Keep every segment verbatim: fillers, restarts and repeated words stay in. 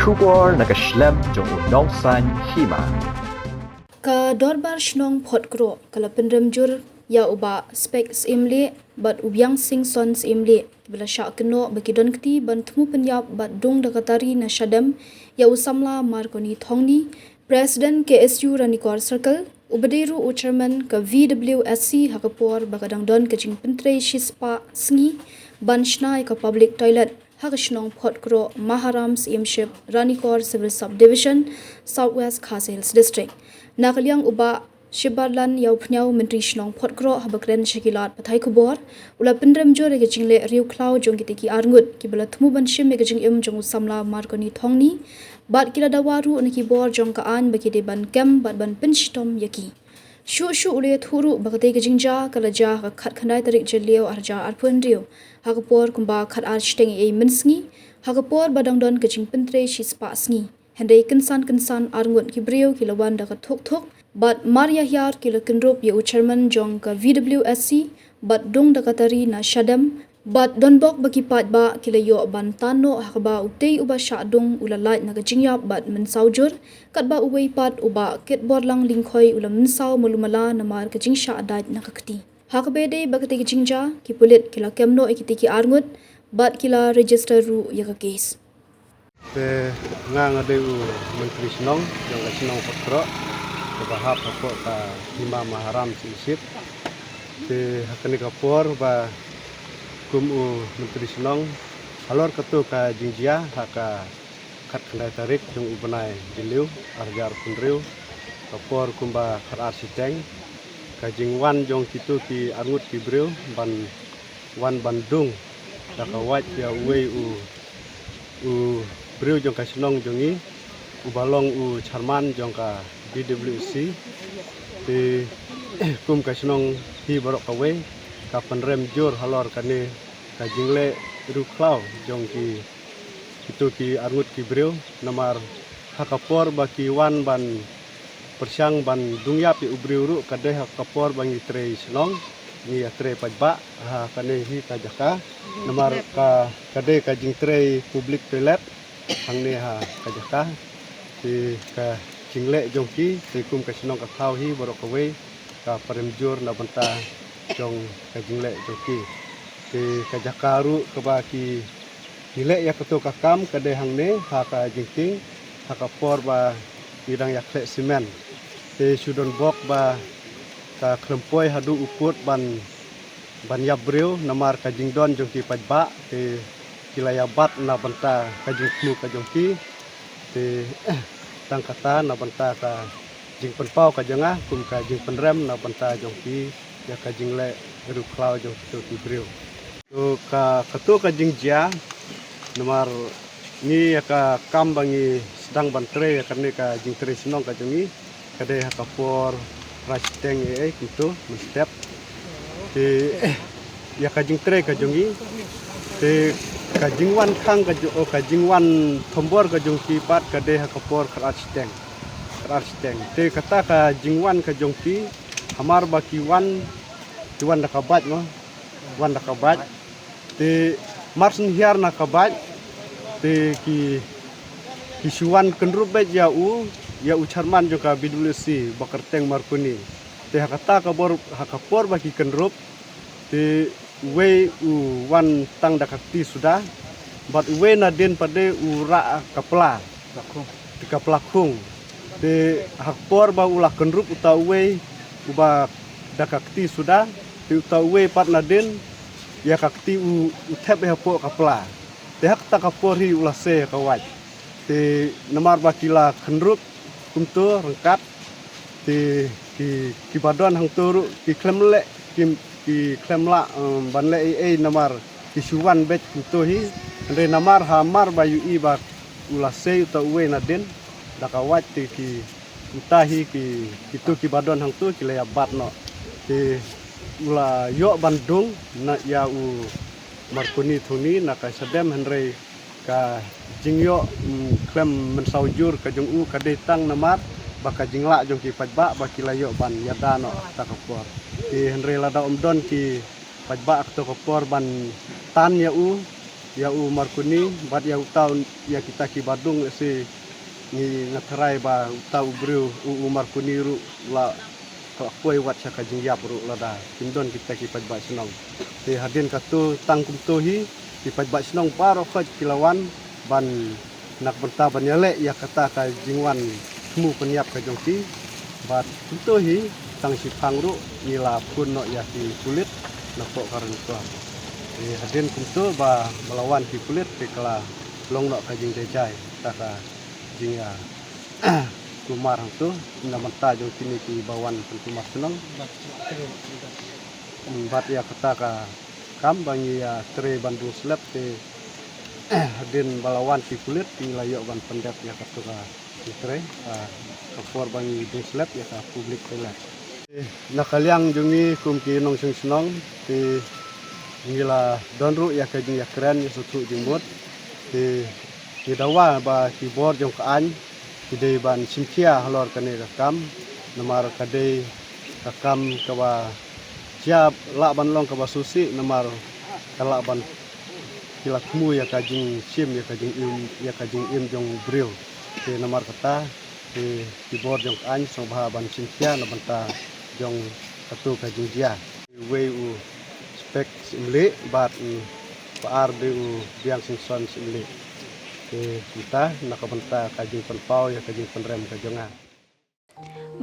Khubor na ka shlem jong u Nongsaiñ Hima. Ka Dorbar Shnong Photkroh ka la pynrem jur ïa u Bah Spek Syiemlieh bad u Biang Sing Son Syiemlieh, kiba la shah kynnoh ba ki don kti ban thmu pynïap bad dung da ka tari na shadem ïa u samla Marconi Thongni, President K S U Ranikor Circle, uba dei ruh u Chairman ka V W S C, ha ka por ba ka dang don ka jingpyntrei shispah sngi ban shna ïa ka public toilet ha ka shnong Photkroh, Maharam Syiemship, Ranikor Civil Subdivision, South West Khasi Hills District. Na ka liang u Bah Shibarlan Ïawphniaw, Myntri Shnong Photkroh, haba kren sha ki lad pathai khubor, u la pynrem jur ïa ka jingleh riewkhlaw jong kitei ki arngut kiba la thmu ban shim ïa ka jingim jong u samla Marconi Thongni, bad ki la dawa ruh na ki bor jong ka aiñ ba ki dei ban kem bad ban pynshitom ïa ki. Shuh shuh u la ïathuh ruh ba katei ka jingjia ka la jia ha ka khatkhyndai tarik Jylliew arhajar arphew hynriew, ha ka por kumba khatar shiteng eiei mynsngi, ha ka por ba dang don ka jingpyntrei shispah sngi. Hynrei kynsan kynsan arngut ki briew ki la wan da ka thuk thuk bad mar ïa hiar ki la kynrup ïa u Chairman jong ka V W S C bad dung da ka tari na shadem, bad donbok ba ki paidbah ki la ïoh ban tan noh, ha kaba utei uba shah dung u la lait na ka jingïap bad mynsaw jur, katba uwei pat u Bah Kitborlang Lyngkhoi u la mynsaw malu mala namar ka jingshah dait na ka kti. Ha kaba ïadei bad katei ka jingjia, ki pulit ki la kem noh ïa kitei ki arngut bad ki la register ruh ïa ka case. Te nga nga dei u Myntri Shnong jong ka shnong Photkroh, kaba hap hapoh ka Hima Maharam Syiemship. Te ha kane ka por ba kum u Myntri Shnong, halor kato ka jingjia ha ka khatkhyndai tarik jong u bnai Jylliew arhajar arphew hynriew, ka por kumba khatar shiteng, ka jingwan jong kito ki arngut ki briew ban wan ban dung da ka wait ïa uwei u, u briew jong ka shnong jong ngi, uba long u Chairman jong ka V W S C. Te kum ka shnong hi baroh kawei ka pynrem jur halor kane ka jingleh riewkhlaw jong ki, kito ki arngut ki briew, namar ha ka por ba ki wan ban pyrshang ban dung ïap ïa u briew ruh, ka dei ha ka por ba ngi trei shnong, ngi ïa trei paidbah ha kane hi ka jaka, namar ka, ka dei ka jingtrei public toilet hangne ha ka jaka. Te ka jingleh jong ki, te kum ka shnong ka thaw hi baroh kawei ka pynrem jur na bynta jong ka jingleh jong ki. Te ka jaka ruh kaba ki, ki leh ïa kato ka kam ka dei hangne ha ka jingkieng, ha ka por ba ngi dang ïa khleh simen. Te shu donbok ba ka khlem poi haduh u kut ban, ban ïap briew namar ka jingdon jong ki paidbah, te ki la ïa bat na bynta ka jingthmu ka jong ki. Te tang kata na bynta ka jingpynpaw ka jong nga kum ka jingpynrem na bynta jong ki ïa ka jingleh riewkhlaw jong kito ki briew. To ka, kato ka jingjia, namar ngi ïa ka kam ba ngi sdang ban trei ïa kane ka jingtrei shnong ka jong ngi, ka dei ha ka por khatar shiteng eiei kumto mynstep. Te ïa ka jingtrei ka jong ngi, te ka jingwan khang ka jong, oh, ka jingwan thombor ka jong ki pat ka dei ha ka por khatar shiteng. Khatar shiteng. Te kata ka jingwan ka jong ki, hamar ba ki wan, ki wan da ka bike mo, wan da ka bike. Te mar shen hiar na ka bike, te ki, ki shu wan kynrup beit ïa u, ïa u Chairman jong ka V W S C, Bah Kyrteng Marconi. Te ha kata ka bor, ha ka por ba ki kynrup, te uwei u wan tang da ka kti suda, bad uwei nadien pat de u rah ka pla. Ka khung. Te ka pla khung. Te ha ka por ba u la kynrup uta uwei uba da ka kti suda, te uta uwei pat nadien ïa ka kti u, u thep hapoh ka pla. Te ha kata ka por hi u la sei ka wait. Te namar ba ki la kynrup kumto ryngkat, te ki, kiba don hangto ruh ki khlem leh, ki, ki khlem lah, em, ban leh ei ei namar ki shu wan beit kumto hi. Hynrei namar hamar ba ïohi ba u la sei uta uwei nadien da ka wait, te ki, uta hi ki, kito kiba don hangto ki la ïa bat noh. Te u la ïoh ban dung na ïa u Marconi Thongni na ka shadem, hynrei ka jingïoh, mm, khlem mynsaw jur ka jong u ka dei tang namar ba ka jinglah jong ki paidbah ba ki la ïoh ban ïada noh ha kata ka por. Te hynrei lada ym don ki paidbah ha kata ka por ban tan ïa u, Ïa u Marconi bad ïa uta u, ïa kita ki badung, ese ngi nga tharai ba uta u briew u, u Marconi ruh la ka poi wat sha ka jingïap ruh lada kim don kita ki paidbah shnong. Te hadien katto tang kumto hi ki paidbah shnong baroh khoit ki la wan ban na ka bynta ban ïaleh ïa kata ka jingwan thmu pynïap ka jong ki. Bad kumto hi tang shiphang ruh ngi la phone noh ïa ki pulit na poh ka Ranikor. Te hadien kumto ba, ba la wan ki pulit te ka la long noh ka jingdei jai kata ka jingïa kumar hangto na bynta jong kine ki ba wan pynkumar shnong. Bad ïa kata ka kam ba ngi ïa trei ban dung slep te hadien ba la wan ki pulit ngi la ïoh ban pyndep ïa kato ka jingtrei, ah, ka por ba ngi dung slep ïa ka public toilet. Na ka liang jong ngi kum ki nongshong shnong te ngi la don ruh ïa ka jingïakren ïa sngewthuh jingmut. Te ngi dawa ba ki bor jong ka aiñ ki dei ban shimkhia halor kane ka kam, namar ka dei ka kam kaba jia lah ban long kaba sngewsih, namar ka lah ban ki la thmu ïa ka jingshim, ïa ka jingim, ïa ka jingim jong u briew. Te namar kata te ki bor jong ka aiñ sngewbha ban shimkhia na bynta jong kato ka jingjia. Uwei u Spek Syiemlieh bad u ba ar dei u Biang Singson Syiemlieh. Te mynta na ka bynta ka jingpynpaw ïa ka jingpynrem ka jong nga.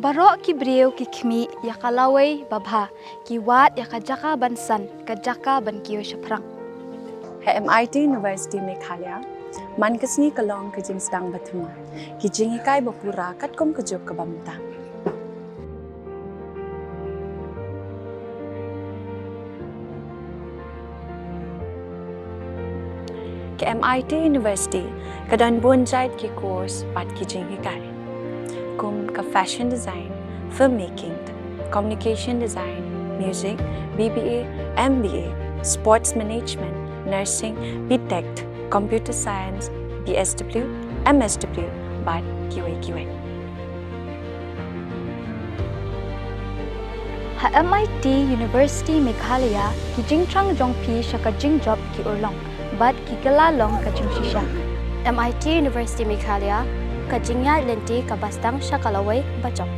Baroh ki briew ki khmih ïa ka lawei babha, ki wad ïa ka jaka ban san, ka jaka ban kiew shaphrang. Ha M I T University Meghalaya, man ka sngi ka long ka jingsdang ba thymmai, ki jinghikai ba pura katkum ka juk kaba mynta. Ka M I T University ka don bun jait ki course bad ki jinghikai, kum ka fashion design, filmmaking, communication design, music, B B A, M B A, sports management, nursing, B Tech, computer science, B S W, M S W bad kiwei kiwei. Ha M I T University Meghalaya, ki jingthrang jong phi sha ka jingjop ki urlong bad ki kylla long ka jingshisha. M I T University Meghalaya, ka jingïaid lynti kaba sdang sha ka lawei bajop.